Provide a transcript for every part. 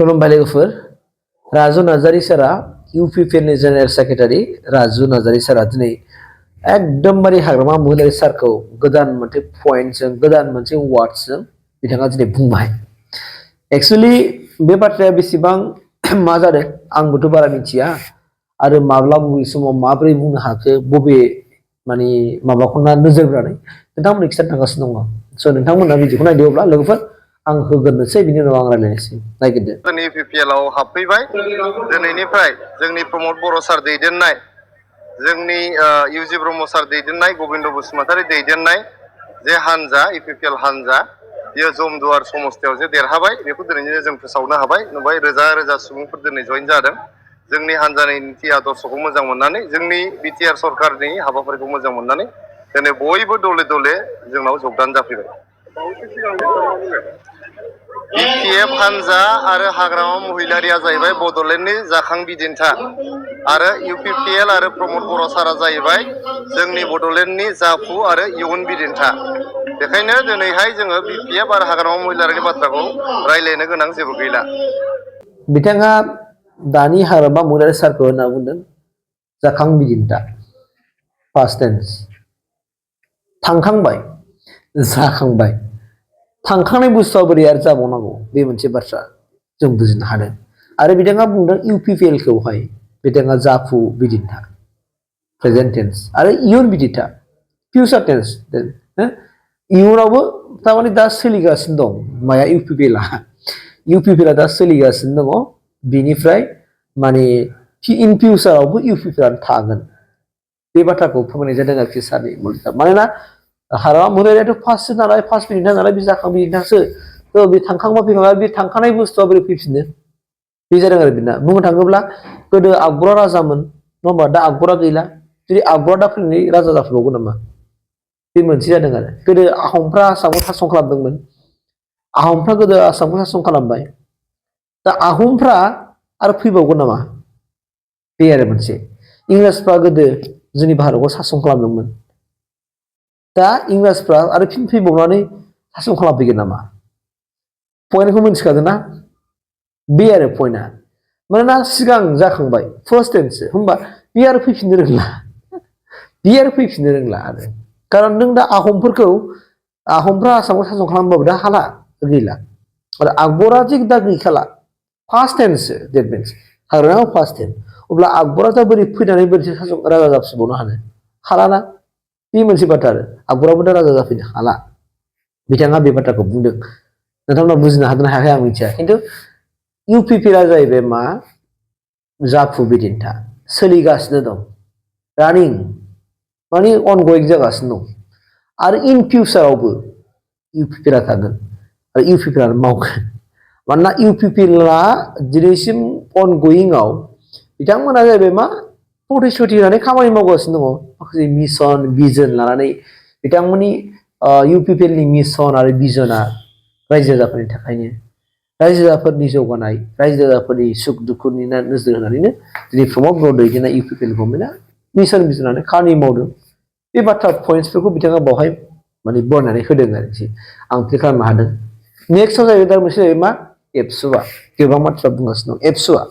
खुलुमबाय लोगोफोर राजु नार्जारी सारा इउपिपिएलनि जेनेरेल सेक्रेटारि राजु नार्जारी सारा दिनै एकदमबारे हाग्रामा महिलारी सारखौ गोदान मोनसे पइन्टजों गोदान मोनसे वार्डजों बिथाङा दिनै बुंबाय। एक्चुअली बे बाथ्राया बेसेबां मा जादों आंबोथ' बारा मिथिया आरो माब्ला बबे समाव माबोरै बुंनो हाखो बबे माने माबाखौ नोजोर होनानै नोंथांमोननो खिथानो थांगासिनो दङ। स' नोंथांमोना भिडिअखौ नायदोंब्ला लोगोफोर आं होगोरनोसै बिनि उनाव आं रायलायनोसै नायगिरदो। जोंनि इउपिपिएलआव हाबफैबाय दिनैनिफ्राय जोंनि प्रमद बर' सार दैदेननाय जोंनि इउजि ब्रह्म सार दैदेननाय गबिन्द बसुमतारी दैदेननाय जे हानजा इउपिपिएल हानजा बियो जमदुवार समस्थियाव जे देरहाबाय बेखौ दिनैनो जों फोसावनो हाबाय नुबाय रोजा रोजा सुबुंफोर दिनै जइन जादों जोंनि हानजानि नीति आदर्शखौ मोजां मोननानै जोंनि बिटिआर सरकारनि हाबाफारिखौ मोजां मोननानै दिनै बयबो दले दले जोंनाव जगदान जाफैबाय। बिटिएफ हानजा आरो हाग्रामा महिलारिया जाहैबाय बड'लेण्डनि जाखां बिदिन्था आरो इउपिपिएल आरो प्रमद बर' सारा जाहैबाय जोंनि बड'लेण्डनि जाफु आरो इयुन बिदिन्था। बेखायनो दिनैहाय जोङो बिपिएफ आरो हाग्रामा महिलारिनि बाथ्राखौ रायलायनो गोनां जेबो गैला। बिथाङा दानि हाग्रामा महिलारी सारखौ होनना बुंदों जाखां बिदिन्था पास्ट टेन्स थांखांबाय जाखांबाय थांखांनाय बुस्थुआ बोरै आरो जाबावनांगौ बे मोनसे बाथ्रा जों बुजिनो हादों आरो बिथाङा बुंदों इउपिपिएल खौहाय बिथाङा जाफु बिदिन्था प्रेजेन्ट टेन्स आरो इयुन बिदिन्था फिउचार टेन्स इयुनावबो थारमाने दा सोलिगासिनो दं माया इउपिपिएलआ दा सोलिगासिनो दङ बिनिफ्राय माने इन फिउचारावबो इउपिपिएलआ थागोन बे बाथ्राखौ फोरमायनाय जादों आरोखि सारनि मुलिका मानोना हाग्रामा महिलारियाथ' फार्स्ट नालाय फार्स्ट बिदिन्था नालाय बे जाखां बिदिन्थासो थ' बे थांखांबा फैखांबा बे थांखानाय बुस्थुआ बोरै फैफिनो बे जादों आरो बिना बुंनो थाङोब्ला गोदो आकबरा राजामोन नङा होमबा दा आकबरा गैला जुदि आकबरा दा फैनानै राजा जाफिनबावगोन नामा बे मोनसे जादों आरो गोदो आहमफ्रा आसामखौ सासन खालामदोंमोन आहमफ्रा गोदो आसामखौ सासन खालामबाय दा आहमफ्रा आरो फैबावगोन नामा बे आरो मोनसे इंराजफ्रा गोदो जोंनि भारतखौ सासन खालामदोंमोन दा इंराजफ्रा आरो फिन फैबावनानै सासन खालामफैगोन नामा पइन्टखौ मिथिखादों ना बे आरो पइन्टआ मानोना सिगां जाखांबाय फार्स्ट टेन्ससो होमबा बे आरो फैफिननो रोंला आरो कारन नों दा आहमफ्रा आसामखौ सासन खालामबाबो दा हाला गैला आरो आकबरा जे दा गैखाला फार्स्ट टेन्ससो देट मिन्स हाग्रामायाव फार्स्ट टेन्स अब्ला आकबरा दा बोरै फैनानै बोरै सासन राजा जाफिनबावनो हालाना बे मोनसे बाथ्रा आरो आकबराबो दा राजा जाफैनो हाला बिथाङा बे बाथ्राखौ बुंदों नोंथांमोना बुजिनो हादों ना हायाखै आं मिथिया खिन्थु इउपिपिएलआ जाहैबाय मा जाफु बिदिन्था सोलिगासिनो दं रानिं माने अनगयिं जागासिनो दं आरो इन फिउचारावबो इउपिपिएलआ थागोन आरो इउपिपिएलआ मावगोन मानोना इउपिपिएलआ दिनैसिम अनगयिंआव बिथांमोना जाहैबाय मा प्रतिश्रुति होनानै खामानि मावगासिनो दङ माखासे मिशन भिजन लानानै बिथांमोननि इउपिपिएलनि मिशन आरो भिजनआ रायजो राजाफोरनि थाखायनो रायजो राजाफोरनि जौगानाय रायजो राजाफोरनि सुख दुखुनि नोजोर होनानैनो दिनै प्रमद बर' दैदेननाय इउपिपिएल गभर्नमेन्टआ मिशन भिजनआनो खामानि मावदों बे बाथ्रा पइन्टसफोरखौ बिथाङा बावहाय माने बरनायनानै होदों आरोखि आं प्ले खालामनो हादों। नेक्स्टआव जाहैबाय दा मोनसे जाहैबाय मा एबसुआ गोबां बाथ्रा बुंगासिनो दं एबसुआ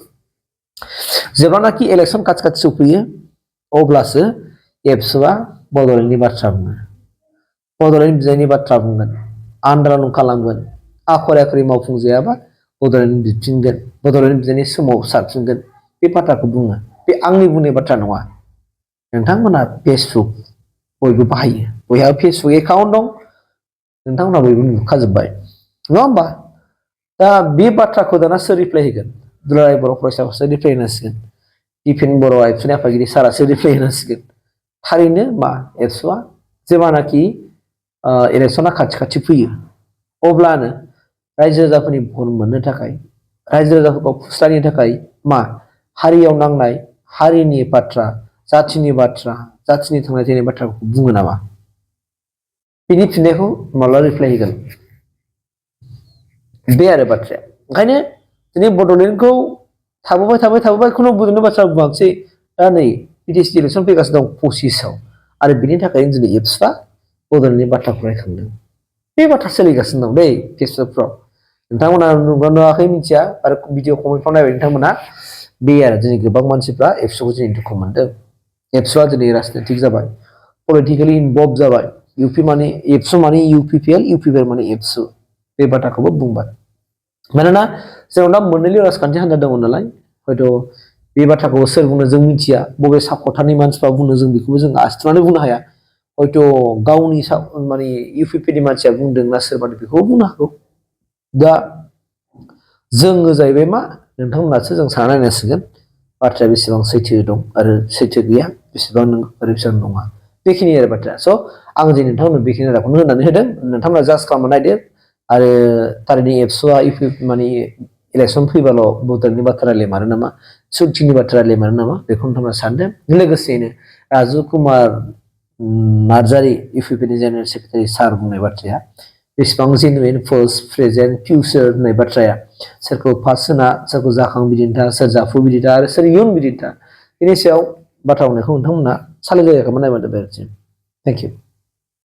जेब्लानाखि इलेक्सन खाथि सफैयो अब्लासो एबसुआ बड'लेण्डनि बाथ्रा बुङो बड'लेण्ड बिनायनि बाथ्रा बुंगोन आन्दलन खालामगोन आखरे आखरे मावफुंजायाबा बड'लेण्ड बिफिनगोन बड'लेण्ड बिनायनि समाव सारफिनगोन बे बाथ्राखौ बुङो बे आंनि बुंनाय बाथ्रा नङा नोंथांमोना फेसबुक बयबो बाहायो बयहा फेसबुक एकाउन्ट दं नोंथांमोना बयबो नुखाजोब्बाय नङा होमबा दा बे बाथ्राखौ दाना सोर रिप्लाय होगोन दुलाराय बर' फरायसाफोरासो रिप्लाय होनांसिगोन दिपेन बर' एबसुनि आफादगिरि सारासो रिप्लाय होनांसिगोन थारैनो मा एबसुआ जेब्लानाखि इलेक्सना खाथि फैयो अब्लानो रायजो राजाफोरनि भट मोननो थाखाय रायजो राजाफोरखौ फुस्लायनो थाखाय मा हारियाव नांनाय हारिनि बाथ्रा जाथिनि बाथ्रा जाथिनि थांना थानायनि बाथ्राखौ बुङो नामा बिनि फिननायखौ माब्ला रिप्लाय होगोन बे आरो बाथ्राया ओंखायनो दिनै बड'लेण्डखौ थाबोबाय खुनु बड'लेण्डनि बाथ्रा बुङाखिसै दा नै बिटिसि इलेक्सन फैगासिनो दं 25आव आरो बिनि थाखायनो दिनै एबसुआ बड'लेण्डनि बाथ्राखौ रायखांदों बे बाथ्रा सोलिगासिनो दं दै फेसबुकफ्राव नोंथांमोना नुगोन नुवाखै मिथिया आरो भिडिअ कमेन्टफ्राव नायबाय नोंथांमोना बे आरो दिनै गोबां मानसिफ्रा एबसुखौ दिनै दुखु मोनदों एबसुआ दिनै राजनितिक जाबाय पलिटिकेलि इनभल्भ जाबाय इउपि माने एबसु माने इउपिपिएल इउपिपिएल माने एबसु बे बाथ्राखौबो बुंबाय मानोना जोंनाव दा मोननैल' राजखान्थि हान्जा दङ नालाय हयथ' बे बाथ्राखौ सोर बुंनो जों मिथिया बबे साख'थानि मानसिफ्रा बुंनो जों बेखौबो जों आसथुनानै बुंनो हाया हयथ' गावनि माने इउपिपिनि मानसिया बुंदों ना सोरबा बेखौबो बुंनो हागौ दा जोङो जाहैबाय मा नोंथांमोनासो जों सानना नायनांसिगोन बाथ्राया बेसेबां सैथो दं आरो सैथो गैया बेसेबां नंगौ आरो बेसेबां नङा बेखिनि आरो बाथ्राया स' आं जे नोंथांमोननो बेखिनि रादाबखौनो होनानै होदों नोंथांमोना जास्ट खालामना नायदो आरो थारैनो एबसुआ माने इलेक्सन फैबाल' भटारनि बाथ्रा रायलायमारो नामा सुथिनि बाथ्रा रायलायमारो नामा बेखौ नोंथांमोना सानदों लोगोसेयैनो राजु कुमार नार्जारी इउपिपिनि जेनेरेल सेक्रेटारि सार बुंनाय बाथ्राया बेसेबां जेनुइन फल्स प्रेजेन्ट फिउचार होननाय बाथ्राया सोरखौ पास होना सोरखौ जाखां बिदिन्था सोर जाफु बिदिन्था आरो सोर इयुन बिदिन्था बेनि सायाव बाथ्रा बुंनायखौ नोंथांमोना सालाय जायाखैमोन नायबानो जाबाय आरो थेंक इउ